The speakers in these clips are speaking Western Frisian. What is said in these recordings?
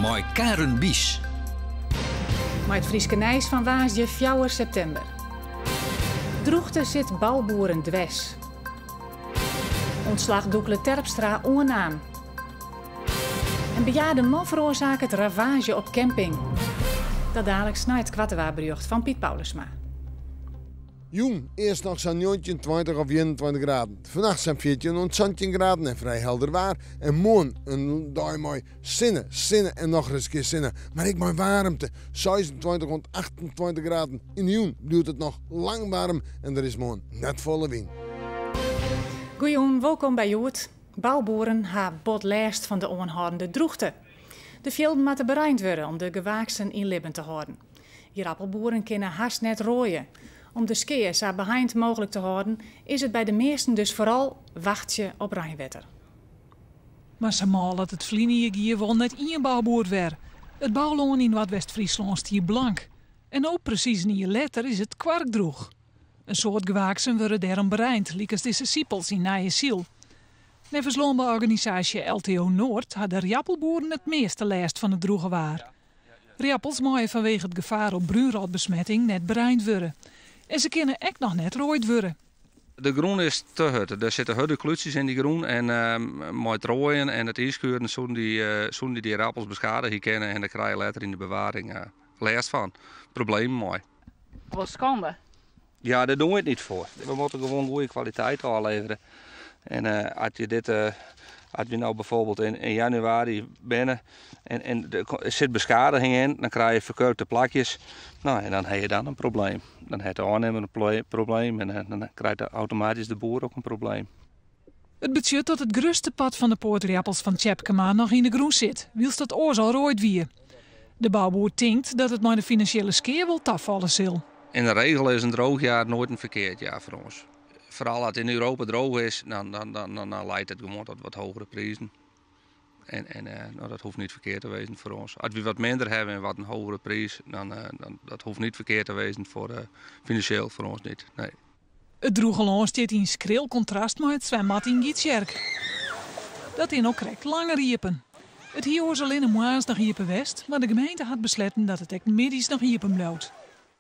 Mei Karen Bies. Mei it Fryske nijs fan woansdei fjouwer septimber. Drûchte sit bouboeren dwers. Untslach Doekle Terpstra oannaam. En bejaarde man feroarsaket ravaazje op camping. Dat daliks nei it koarte waarberjocht fan Piet Paulusma. Jûn earst noch sa'n 19, 20 of 21 graden. Fannacht sa'n 14 oant 17 graden en frij helder waar. En moarn in dei mei sinne, sinne en nochris kear sinne. Mar ek mei waarmte, 26 oant 28 graden. Yn de jûn bliuwt it noch lang waarm en der is moarn net folle wyn. Goejûn, wolkom by Hjoed. Bouboeren ha bot lêst fan de oanhâldende drûchte. De fjilden moatte bereind wurde om de gewaaksen yn libben te hâlden. Ierappelboeren kinne hast net roaie. Om de skea sa beheind mooglik te hâlden, is it by de measten dus foaral wachtsje op reinwetter. Mar sa mâl as it ferline jier gie wol net ien bouboer wer. It boulân yn Noardwest-Fryslân stie blank. En no, presys in jier letter, is it koarkdrûch. In soad gewaaksen wurde dêrom bereind, lykas dizze sipels yn Nije Syl. Neffens lânbouorganisaasje LTO Noord ha de riappelboeren it measte lêst fan it drûge waar. Riappels meie fanwege it gefaar op brúnrotbesmetting net bereind wurde. En se kinne ek noch net roaid wurde. De grûn is te hurd. Der sitte hurde klútsjes yn dy grûn en mei it roaien en it ynskuren soenen dy dy riappels beskadigje kinne en dêr krije je letter yn de bewaring lêst fan, problemen mei. Wat skande. Ja, dêr dogge we it net foar. We moatte gewoan goede kwaliteit ôfleverje. En as je dit, as we no bijvoorbeeld yn januari binne en der sit beskadiging yn, dan krije je ferkurkte plakjes. No, en dan ha je dan in probleem. Dan hat de ôfnimmer in probleem en dan krijt automatysk de boer ek in probleem. It betsjut dat it grutste part fan de poatriappels fan Tjepkema noch yn de grûn sit, wylst dat oars al roaid wie. De bouboer tinkt dat it mei de finansjele skea wol tafalle sil. In de regel is in droog jaar nooit in ferkeard jaar foar ons. Foaral as it yn Europa droog is, dan leit it gewoan tot wat hogere prizen. En no, dat hoecht net ferkeard te wêzen foar ons. As we wat minder hawwe en wat in hogere priis, dan dat hoecht net ferkeard te wêzen foar finansjeel foar ons net. Nee. It drûge lân stiet yn skril kontrast mei it swimbad yn Gytsjerk. Dat is no krekt langer iepen. It hie oars allinne moarns noch iepen west, mar de gemeente hat besletten dat it ek middeis noch iepen bliuwt.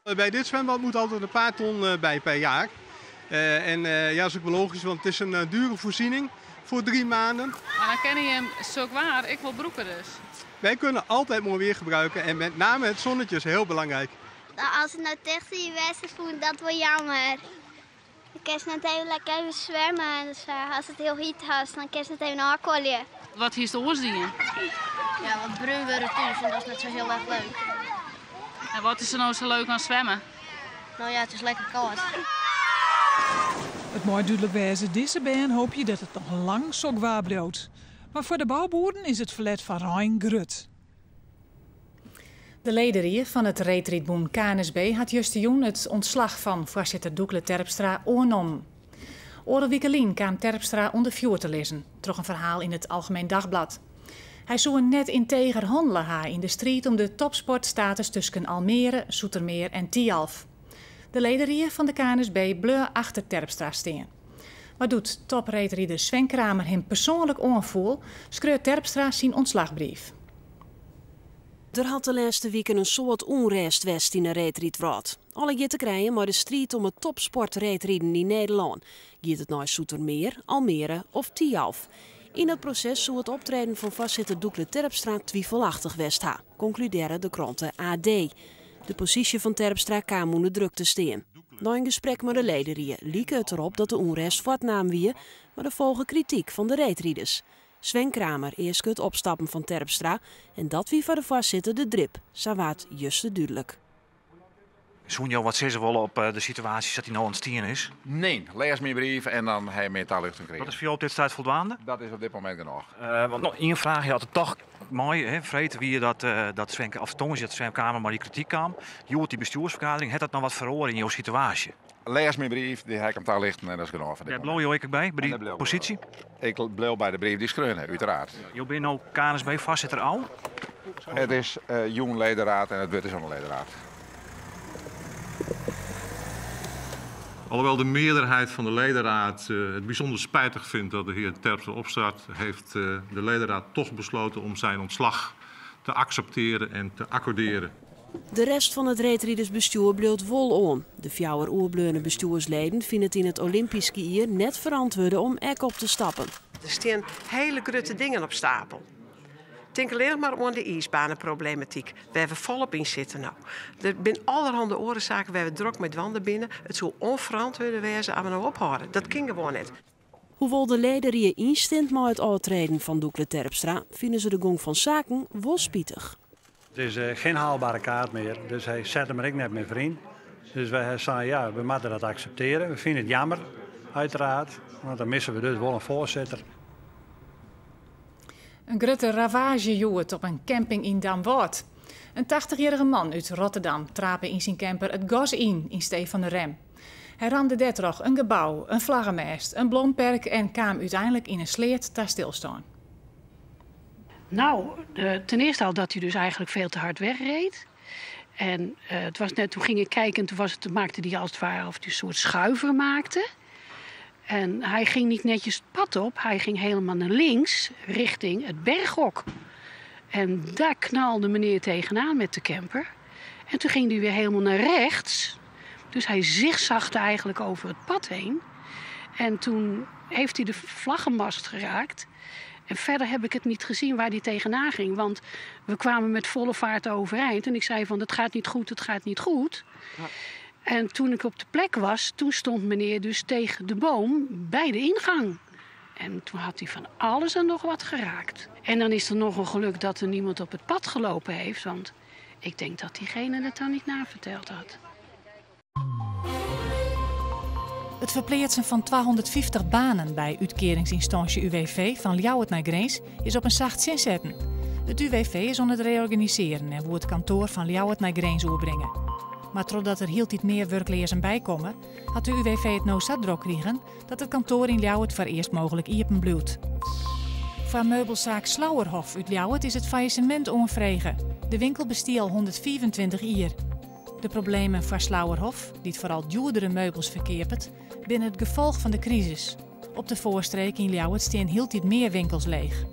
By dit zwembad moet altijd een paar ton by per jaar. En ja, dat is ook wel logisch, want het is een dure voorziening voor 3 maanden. Maar dan kinne jim sok waar ek wol brûke dus. Wij kunnen altijd mooi weer gebruiken en met name het zonnetje is heel belangrijk. As it no tichtby west is, fûn ik dat wol jammer. Dan kinst net even lekker even swimme en sa. As it hiel hyt hast, dan kinst net even ôfkuolje. Wat hiest oars dien? Ja, wat brún wurde thús en dat is net sa hiel erch leuk. En wat is der no sa leuk oan swimmen? No ja, it is lekker kâld. It mei dúdlik wêze, dizze bern hoopje dat it noch lang sok waar bliuwt. Mar foar de bouboeren is it ferlet fan rein grut. De lederie fan it reedrydbûn KNSB hat justerjûn it ûntslach fan foarsitter Doekle Terpstra oannommen. Oardel wike lyn kaam Terpstra ûnder fjoer te lizzen troch in ferhaal yn it Algemeen Dagblad. Hy soe net ynteger hannele ha yn de striid om de topsportstatus tusken Almere, Zoetermeer en Thialf. De lederie fan de KNSB bleau achter Terpstra stean. Mar doe't topreedrider Sven Kramer him persoanlik oanfoel, skreau Terpstra syn ûntslachbrief. Der hat de lêste wiken in soad ûnrêst west yn 'e reedrydwrâld. Allegear te krijen mei de striid om it topsportreedriden yn Nederlân. Giet it nei Zoetermeer, Almere of Thialf? Yn dat proses soe it optreden fan foarsitter Doekle Terpstra twifelachtich west ha, konkludearre de krante AD. De posysje fan Terpstra kaam ûnder druk te stean. Nei in gesprek mei de lederie like it derop dat de ûnrêst fuortnaam wie, mar der folge krityk fan de reedriders. Sven Kramer easke it opstappen fan Terpstra en dat wie foar de foarsitter de drip, sa waard juster dúdlik. Soene jo wat sizze wolle op de situaasje sa't dy no ûntstien is? Nee, lês myn brief en dan ha je mear taljochting krigen. Dat is foar jo op dit stuit foldwaande? Dat is op dit momint genôch. Want noch ien fraach, je hat it toch mei, hè, freed wie dat, dat Sven, of tongersdei dat Sven Kramer mei dy krityk kaam. Hjoed dy bestjoersfergadering, hat dat noch wat feroare yn jo situaasje? Lês myn brief, dy ha ik him talichten en dat is genôch foar dit Dêr bliuwe jo ek by, by dy posysje? Ik bliuw by de brief dy't skreaun ha, úteraard. Jo binne no KNSB-foarsitter al? It is jûn lederaad en it wurd is oan de lederaad. Alhoewel de meerderheid van de ledenraad het bijzonder spijtig vindt dat de heer Terpstra opstapt, heeft de ledenraad toch besloten om zijn ontslag. te akseptearen en te akkordearen. De rest fan it reedridersbestjoer bliuwt wol oan. De fjouwer oerbleaune bestjoersleden fine it yn it Olympyske jier net ferantwurde om ek op te stappen. Der stean hiele grutte dingen op stapel. Tink allinnich mar oan de iisbaneproblematyk, wêr't we folop yn sitte no. Der binne allerhande oare saken wêr't we drok mei dwaande binne. It soe ûnferantwurde wêze as we no ophâlde. Dat kin gewoan net. Hoewol de lederie ynstimt mei it ôftreden fan Doekle Terpstra, fine se de gong fan saken wol spitich. It is geen haalbare kaart mear, dus hy set him der ek net mear foar yn. Dus wy ha sein, ja, we moatte dat akseptearje. We fine it jammer, uiteraard, want dan misse we dus wol in foarsitter. In grutte ravaazje hjoed op in camping yn Damwâld. In tachtichjierrige man út Rotterdam trape yn syn camper it gas yn yn stee fan de rem. Hy ramde dêrtroch in gebou, in flaggemêst, in blomperk en kaam úteinlik yn in sleat ta stilstân. Nou, ten eerste al dat hij dus eigenlijk veel te hard wegreed. En eh, het was net, toen ging ik kijken en toen, was het, toen maakte hij als het ware of hij een soort schuiver maakte. En hij ging niet netjes het pad op, hij ging helemaal naar links richting het berghok. En daar knalde meneer tegenaan met de camper. En toen ging hij weer helemaal naar rechts. Dus hij zigzagde eigenlijk over het pad heen. En toen heeft hij de vlaggenmast geraakt. En verder heb ik het niet gezien waar hij tegenaan ging. Want we kwamen met volle vaart overeind. En ik zei van, het gaat niet goed, het gaat niet goed. Ja. En toen ik op de plek was, toen stond meneer dus tegen de boom bij de ingang. En toen had hij van alles en nog wat geraakt. En dan is er nog een geluk dat er niemand op het pad gelopen heeft. Want ik denk dat diegene het dan niet naverteld had. It ferpleatsen fan 250 banen by útkearingsynstânsje UWV fan Ljouwert nei Grins is op in sacht sin setten. It UWV is oan it reorganisearjen en woe it kantoar fan Ljouwert nei Grins oerbringe. Mar trochdat der hieltyd mear wurkleazen bykomme, hat de UWV it no sa drok krigen dat it kantoar yn Ljouwert foarearst mooglik iepen bliuwt. Foar meubelsaak Slauerhoff út Ljouwert is it faillissemint oanfrege. De winkel bestie al 125 jier. De problemen foar Slauerhoff, dy't foaral djoerdere meubels ferkeapet, binne it gefolch fan de krisis. Op de Foarstreek yn Ljouwert stean hieltyd mear winkels leech.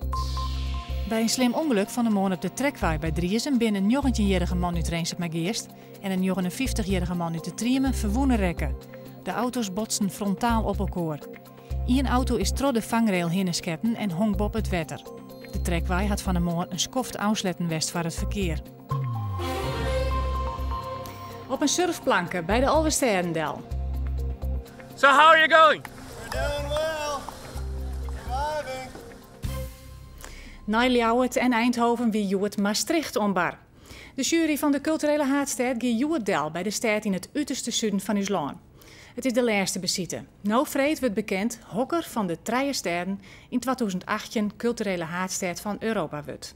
By in slim ûngelok fan 'e moarn op de Trekwei by Driezum binne in njoggentjinjierrige man út Rinsumageast en in njoggenenfyftichjierrige man út De Trieme ferwûne rekke. De auto's botsten frontaal op elkoar. Ien auto is troch de fangrail hinne sketten en hong boppe it wetter. De Trekwei hat fan 'e moarn in skoft ôfsletten west foar it ferkear. Op in surfplanke by de Alvestêden del. So how are you going? We're doing well. Surviving. Nei Ljouwert en Eindhoven wie hjoed Maastricht oan bar. De sjuery fan de kulturele haadstêd gie hjoed del by de stêd yn it uterste suden fan ús lân. It is de lêste besite. No freed wurdt bekend hokker fan de trije stêden yn 2018 kulturele haadstêd fan Europa wurdt.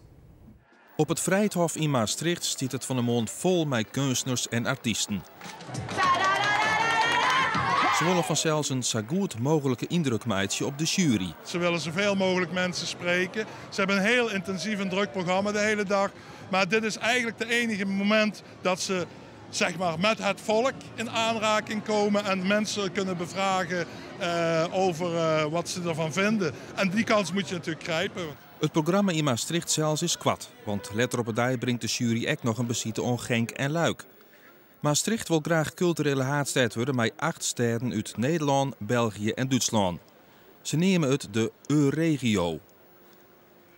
Op it Vrijthof yn Maastricht stiet it fan 'e moarn fol mei keunstners en artysten. Se wolle fansels in sa goed mooglike yndruk meitsje op de sjuery. Ze willen zoveel mogelijk mensen spreken. Ze hebben een heel intensief en druk programma de hele dag. Maar dit is eigenlijk de enige moment dat ze zeg maar, met het volk in aanraking komen en mensen kunnen bevragen eh, over eh, wat ze ervan vinden. En die kans moet je natuurlijk grijpen. It programma yn Maastricht sels is koart, want letter op 'e dei bringt de sjuery ek noch in besite oan Genk en Luik. Maastricht wol graach kulturele haadstêd wurde mei acht stêden út Nederlân, België en Dútslân. Se neame it de Euregio.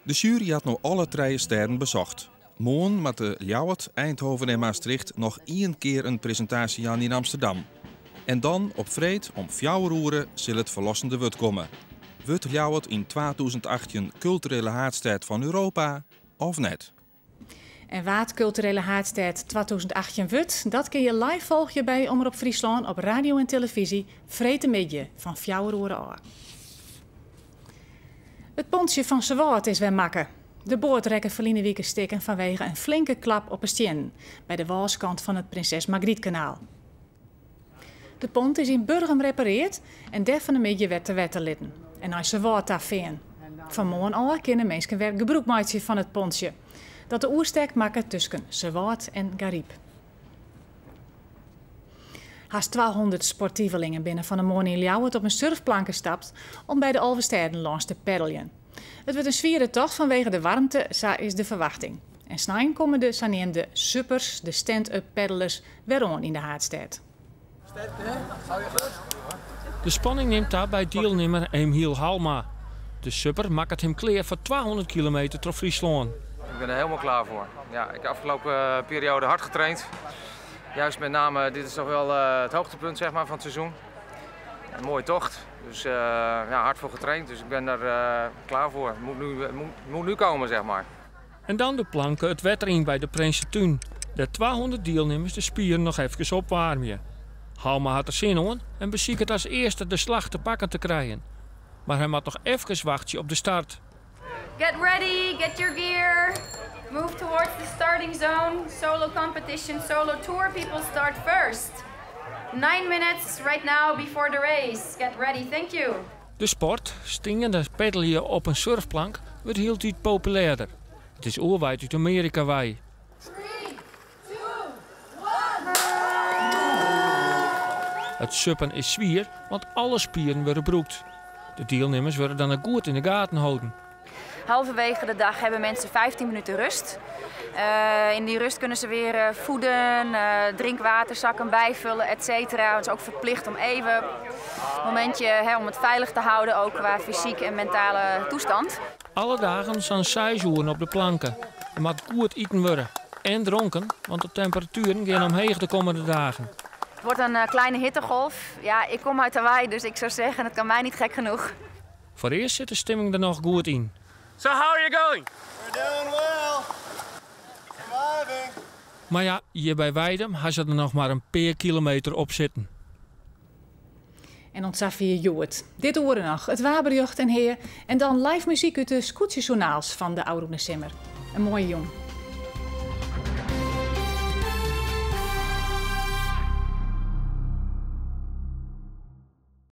De sjuery hat no alle trije stêden besocht. Moarn moatte Ljouwert, Eindhoven en Maastricht noch ien kear in presintaasje jaan yn Amsterdam. En dan, op freed om fjouwer oere, sil it ferlossende wurd komme. Wurdt Ljouwert yn 2018 kulturele haadstêd fan Europa of net? En wa't kulturele haadstêd 2018 wurdt, dat kinne je live folgje by Omrop Fryslân op radio en telefyzje freedtemiddei fan fjouwer oere ôf. It pontsje fan Suwâld is wer makke. De boat rekke ferline wike stikken fanwege in flinke klap op 'e stiennen by de wâlskant fan it Prinses Margrietkanaal. De pont is yn Burgum repareard en dêr fan 'e middei wer te wetter litten en nei Suwâld ta fearn. Fan moarn ôf kinne minsken wer gebrûk meitsje fan it pontsje, dat de oerstek makket tusken Suwâld en Garyp. Hast 200 sportivelingen binne fan 'e moarn yn Ljouwert op in surfplanke stapt om by de Alvestêden lâns te peddeljen. It wurdt in swiere tocht fanwege de waarmte, sa is de ferwachting. En snein komme de saneamde suppers, de stand-up paddlers, wer oan yn de haadstêd. De spanning nimt ta by dielnimmer Emiel Halma. De supper makket him klear foar 200 kilometer troch Fryslân. Ik ben er helemaal klaar voor. Ja, ik heb de afgelopen eh, periode hard getraind. Juist met name, dit is toch wel eh, het hoogtepunt zeg maar, van het seizoen. Een mooie tocht, dus uh, ja, hard voor getraind. Dus ik ben er uh, klaar voor. Het moet nu, moet, moet nu komen, zeg maar. En dan de planken it wetter yn by de Prinsetún, dêr't 200 dielnimmers de spieren noch efkes opwaarmje. Halma hat der sin oan en besiket as earste de slach te pakken te krijen. Mar hy moat noch efkes wachtsje op de start. Get ready, get your gear. Move towards the starting zone. Solo competition, solo tour people start first. 9 minutes right now before the race. Get ready, thank you. De sport, steande peddelje op in surfplank, wurdt hieltyd populêrder. It is oerwaaid út Amearika wei. It suppen is swier, want alle spieren wurde brûkt. De dielnimmers wurde dan ek goed yn de gaten holden. Halverwege de dag hebben mensen 15 minuten rust. Uh, in die rust kunnen ze weer uh, voeden, uh, drinkwaterzakken bijvullen, et cetera. Het is ook verplicht om even een momentje hè, om het veilig te houden, ook qua fysiek en mentale toestand. Alle dagen sa'n seis oeren op de planken. Der moat goed iten wurde en dronken, want de temperatueren gean omheech de kommende dagen. Het wordt een kleine hittegolf. Ja, ik kom uit Hawaii, dus ik zou zeggen, het kan mij niet gek genoeg. Foarearst sit de stimming der noch goed yn. So how are you going? We're doing well. Surviving. Mar ja, hjir by Weidum ha se der noch mar in pear kilometer op sitten. En oant safier hjoed. Dit oere noch, it waarberjocht en Hea. En dan live muzyk út de skûtsjesjoernaals fan de ôfrûne simmer. In moaie jûn.